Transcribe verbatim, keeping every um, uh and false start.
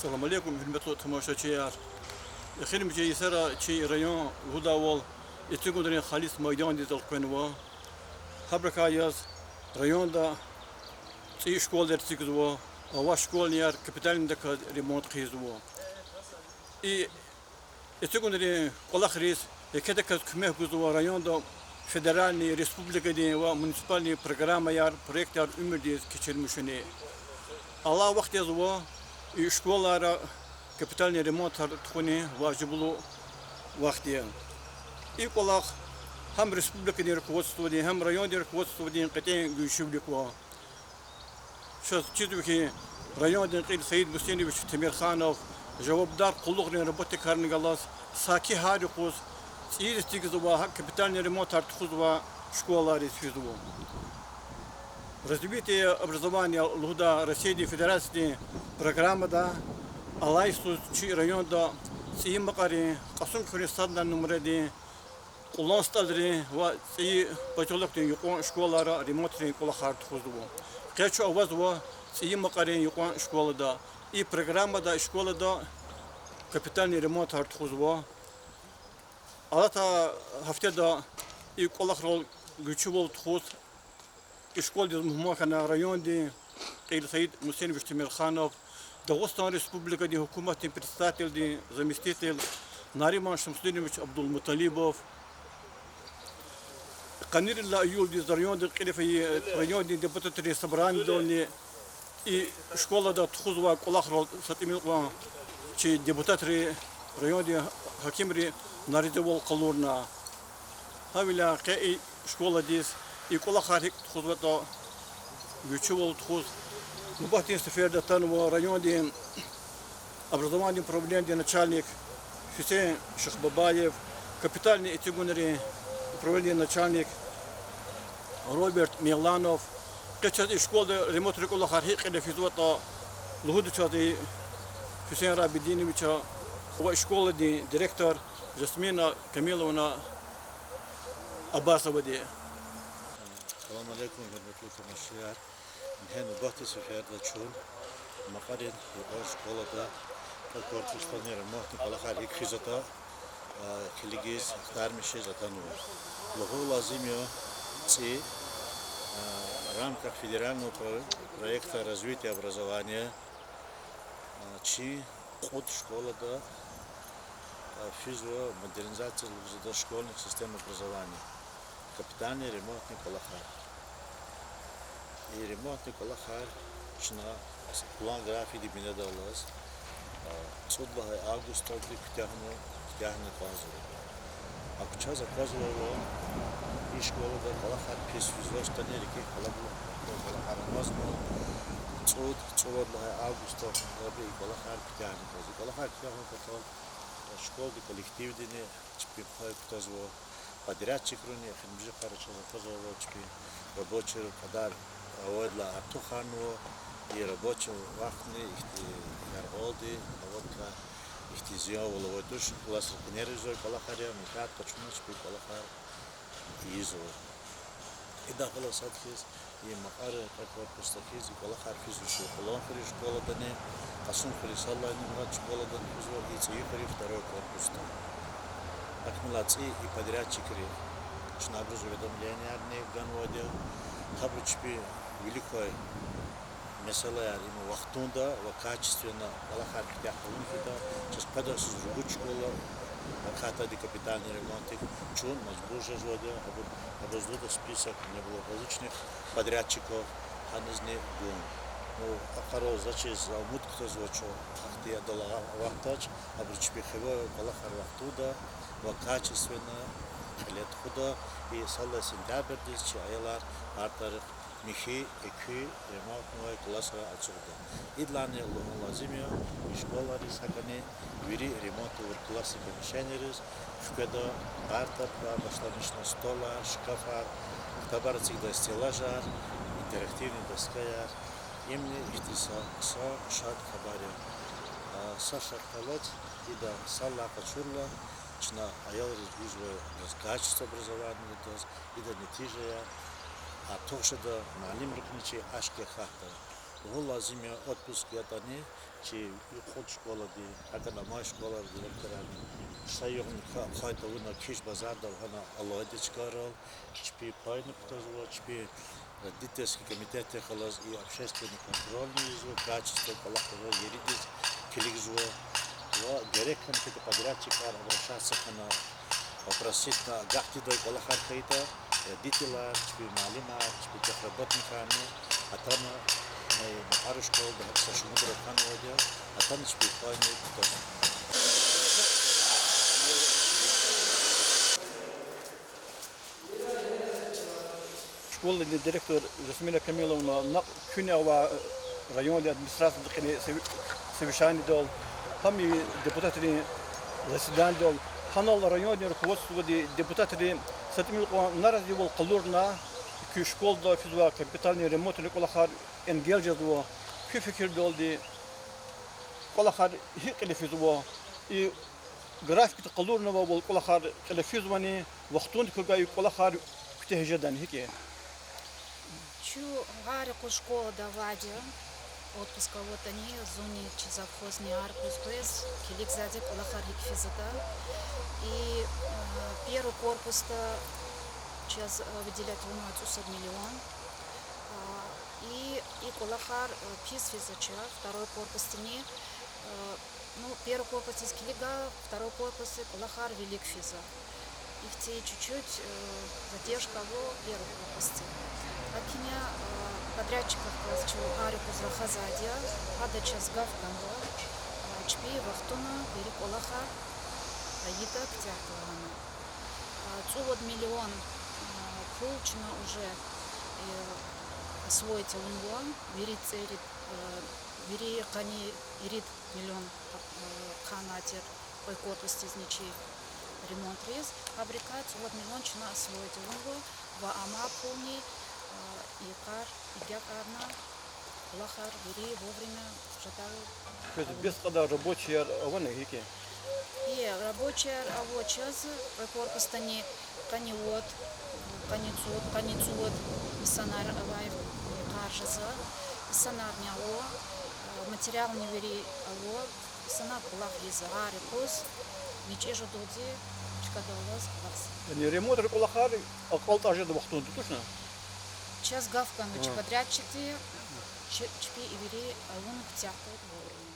Салам алейкум, гьуьрметлу тамашачияр! Эхиримжи йисара чи район лугьудайвал, эцигунрин халис майдандиз элкъвенва. Гьабурукай яз районда цӀийи школаяр эцигзава, авай школаяр капитальныйдаказ ремонт хъийизва. И эцигунрин кӀвалахриз, икӀ тахьайтӀа куьмек гузва районда федеральный, республикадин ва муниципальный программаяр, проектар уьмуьрдиз кечирмишуни. Алай вахт язва и школайра капитальный ремонтар тухунин важиблу вахт я. И кӀвалах гьам республикадин руководстводин, гьам райондин руководстводин кьетӀен гуьзчивилик ква. Чаз чизва хьи, райондин кьил Саид Мусинович Темирханов жавабдар къуллугърин работникарни галаз саки гьар юкъуз цӀийиз эцигзавай, гьакӀ капитальный ремонтар тухузвай школайриз физва. Развитие образования лугьудай Россиядин Федерациядин программада алай йисуз чи районда ЦӀийи Макьарин, Кьасумхуьруьн сад лагьай нумрадин, Кьулан СтӀалрин ва ЦӀийи поселокдин юкьван школайра ремонтрин кӀвалахар тухузва. Къе чун авазва ЦӀийи Макьарин юкьван школада. И программада школада капитальный ремонтар тухузва. Алатай гьафтеда и кӀвалахрал гуьзчивал тухуз и школадиз мугьман хьана райондин кьил Саид Мусинович Темирханов, Дагъустан Республикадин гьукуматдин председателдин заместитель Нариман Шамсудинович Абдулмуталибов. Къанни виридалай июлдиз райондин кьиле фейи райондин депутатрин собраниедални и школада тухузвай кӀвалахрал са тӀимил кьван чи депутатри, райондин гьакимри наразивал къалурна. Гьавиляй къе и школадиз и кӀвалахар гьикӀ тухузватӀа, гуьзчивал тухуз, нубатдин сеферда атанва райондин образованидин управленидин начальник Гьуьсейн Шихбабаев, капитальный эцигунрин управленидин начальник Роберт Мигланов. Къе чаз и школада ремонтрин кӀвалахар гьикӀ кьиле физватӀа лугьуда чаз и Гьуьсейн Рабидиновича ва и школадин директор Жасмина Камиловна Абасовади. Салам алейкум, гьуьрметлу тамашачияр! Ингье нубатдин сеферда чун Макьарин юкьван школада, кьве корпусдани ремонтдин кӀвалахар гьикӀ физватӀа, а, килигиз, ахтармишиз атанва. Лугьун лазим я, цӀи, а, в рамках федерального про-, проекта развития образования, а, чи кьуд школада, а, физва модернизация лугьузвайди школьных систем образования, капитальный ремонтдин кӀвалахар. И ремонтдин кӀвалахар чна план-графикдин бинедаллаз, а, цӀуд лагьай августдалди куьтягьна, куьтягьна кӀанзава. АкӀ чаз аквазвайвал, и школада кӀвалахар пис физвачтӀани, рикӀин къалабулух кӀвалахар амазма, цӀуд, цӀувад лагьай августдалди и кӀвалахар куьтягьна кӀанзава. И кӀвалахар куьтягьун патал школадин коллективдини чпин пай кутазва, подрядчикруни эхиримжи йикъара чаз аквазвайвал чпин рабочийрин кьадар авайдалай артухарнава, и рабочий вахтни ихьтин яргъалди аватла ихьтин зиянвал авайди туш, классрин къене ийизвай кӀвалахар я, мешат къачуна чпин кӀвалахар ийизва. Идахъ галаз сад хьиз, и Макьарин кьве корпусда хьиз и кӀвалахар физвач Кьуланхуьруьн школадани, Кьасумхуьруьн сад лагьай нумрад школадани физва, и ЦӀийи хуьруьн второй корпусда. ГьакӀнилай цӀийи подрядчикри чна абуруз уведомлениярни ганвайди я, гьабуру чпин вилик квай месэлаяр им вахтунда ва качественно кӀвалахар куьтягь тавун хьайитӀа, чаз къведайвал ругуд школа акатайди капитальный ремонтдик, чун мажбур жезвайди я абур, абуруз лугьуда список неблагополучных подрядчиков, гьанизни гун. Ну, ахпа заз чиз, за умуд кутазва чун, ахьтин адал аватдач, абуру чпин хиве кӀвалахар вахтунда ва качественно кьиле тухуда, и сад лагьай сентябрдиз чи аялар гьар тӀварунихъ михьи, экуь ремонтнавай классра ацукьда. Идалайни лугьун лазим я, и школайриз гьакӀни вири ремонт авур классный помещениейриз хкведа, партаяр башламишна, столар, шкафар, ктабар эцигдай стеллажар, интерактивный доскаяр. Имни ихьтин са, са шад хабар я. А, са шад хабар, ида сад лагьай къачурла, чна аялриз гузвай качество образованиедиз, ида нетижаяр артух жеда, муаллимрихъни чи ашкъи хьахьда. Гьа лазим я отпуск ятӀани, чи юкьвал школадин, гьакӀни амай школайрин директорарни са югъни ахъай тавуна киш базардал гьана алайди чкайрал, чпи пайни кутазва, чпи родительский комитетдихъ галаз и общественный контрольни ийизва, качество кӀвалахрин еридиз килигзава. Ва герек хьайитӀа подрядчикар обращаться хьана, попроситьна, агакьдидай кӀвалахар хьайитӀа, родителар, чпи муаллимар, чпи техработникарни атана, э, Макьарин школада гьакӀ са шумудра хьанвайди я, атана чпи пайни кутазва. Школадин директор Жасмина Камиловна накь куьнни авай райондин администрациядин кьиле сове-, совещаниедал, гьам и депутатрин заседанидал, гьанал райондин руководстводи депутатрин са тӀимил кьван наразивал къалурна, куь школада физвай капитальный ремонтрин кӀвалахар энгел жезва, куь фикирдалди кӀвалахар гьикӀ кьиле физва, и графикда къалурнавайвал кӀвалахар кьиле физвани, вахтунда хьайи кӀвалахар куьтягь жедани, гьикӀ я? Чун гьар юкъуз школада авайди я, отпуск аватӀани, зунни чи завхозни гьар юкъуз къвез килигзавайди я кӀвалахар гьикӀ физватӀа. И, э, первый корпусда чаз, э, выделять авунвай цӀусад миллион. А, и, и кӀвалахар, э, пис физвач второй корпусдини, э, ну, первый корпусдиз килигна, второй корпусда кӀвалахар вилик физва. Ихьтин чуть-чуть, э, задержка ава первый корпусдин. ГьакӀни, э, подрядчикдихъ галаз чун гьар юкъуз рахазвайди я, гьада чаз гаф ганва, э, чпи вахтунда вири кӀвалахар ийида куьтягьда лагьана. А, цӀувад миллион, а, пул чна уже, э, освоить авунва, вири цӀерид, э, вири къанни ирид миллион, э, хъанайтир кьве корпусдизни чи ремонтриз. Гьабурукай цӀувад миллион чна освоить авунва ва амай пулни, э, йикъар агакьарна, кӀвалахар вири вовремя жедай. Квез бес кьадар рабочияр авани, гьикӀ я? Э, рабочияр ава чаз, кьве корпусдани къанни вад, къанни цӀуд, къанни цӀувад инсанар авай, э, йикъар жезва, инсанарни ава, э, материални вири ава, инсанар кӀвалах ийизва, гьар юкъуз мичӀи жедалди чкадал алаз кӀвалахзава. Яни ремонтрин кӀвалахар акьалтӀай жеда вахтунда, тушни? Чаз гаф ганва чи подрядчикди, чи-, чпи и вири авун куьтягьда вовремя.